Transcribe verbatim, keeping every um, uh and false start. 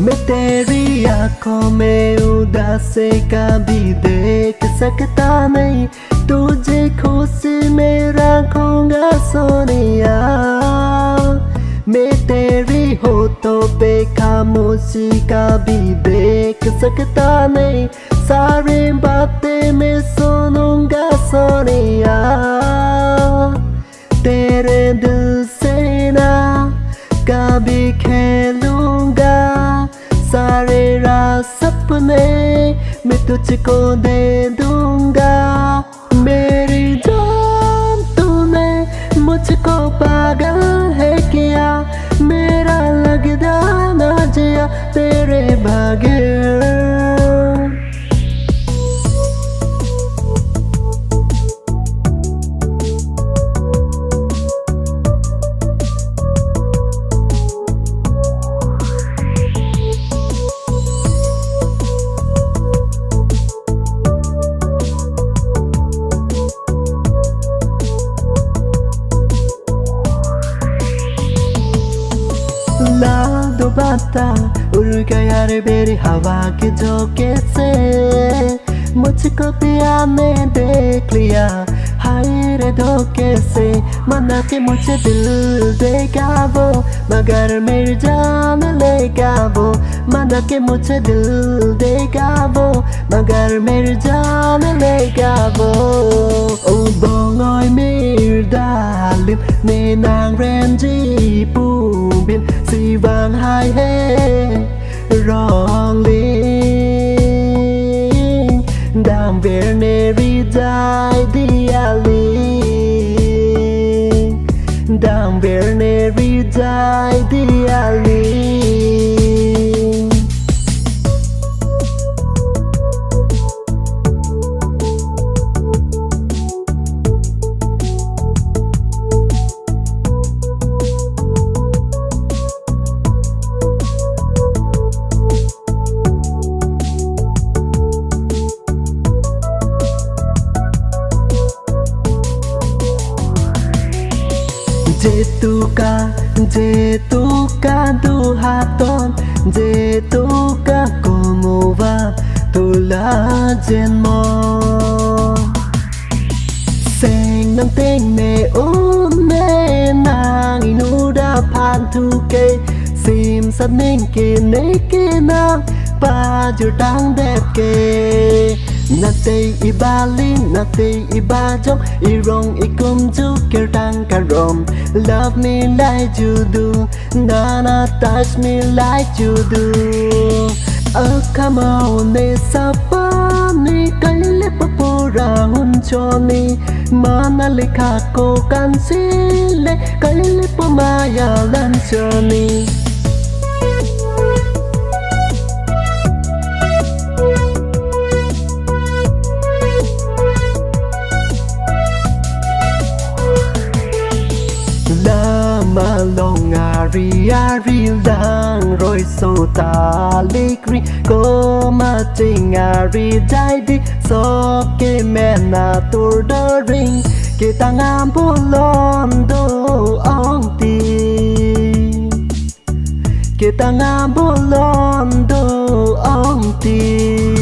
मैं तेरी आंखों में उदासी कभी देख सकता नहीं, तुझे खुशी मेरा खोंगा सोनिया। मैं तेरी होठों पे खामोशी कभी देख सकता नहीं, सारी बातें मैं सुनूंगा सोनिया। तेरे दिल से ना कभी खेलूंगा, सारे राज सपने मैं तुझको दे दूंगा। मेरी जान, तूने मुझको पागल है किया, मेरा लगदा ना जिया तेरे बगैर। लाल दुपट्टा उड़ गया रे मेरी हवा के झोंके से, मुझको पिया ने देख लिया, हाय रे धोखे से। माना कि मुझे दिल देगा वो, मगर मेरी जान लेगा वो। माना कि मुझे दिल देगा वो, मगर मेरी जान लेगा वो। O bongoi mir dalim, ne nang renji pu bin, si vang hai he rong ling. Damver ne rijai dialing, damver ne rijai dialing. Jetuka, jetuka duhaton, jetuka kumuva tula jenmo. Seng nang teng me un me nang inut aphan thu ke, sim sat ning ke ne ke nang pajur tang det ke. Natei ibaling, natei ibajong, irong ikum ju kirtang karom. Love me like you do, nana touch me like you do. Akhama ne sapa ne kaile papura hunchoni, mana lekha ko kansile kaile pamaya lanchoni. Lama long ari ari lang roi so talik ri, ko ma ching ari jai di, so ke mena tur do ring, kitang ambulon do ong ti. Kitang ambulon do ong ti.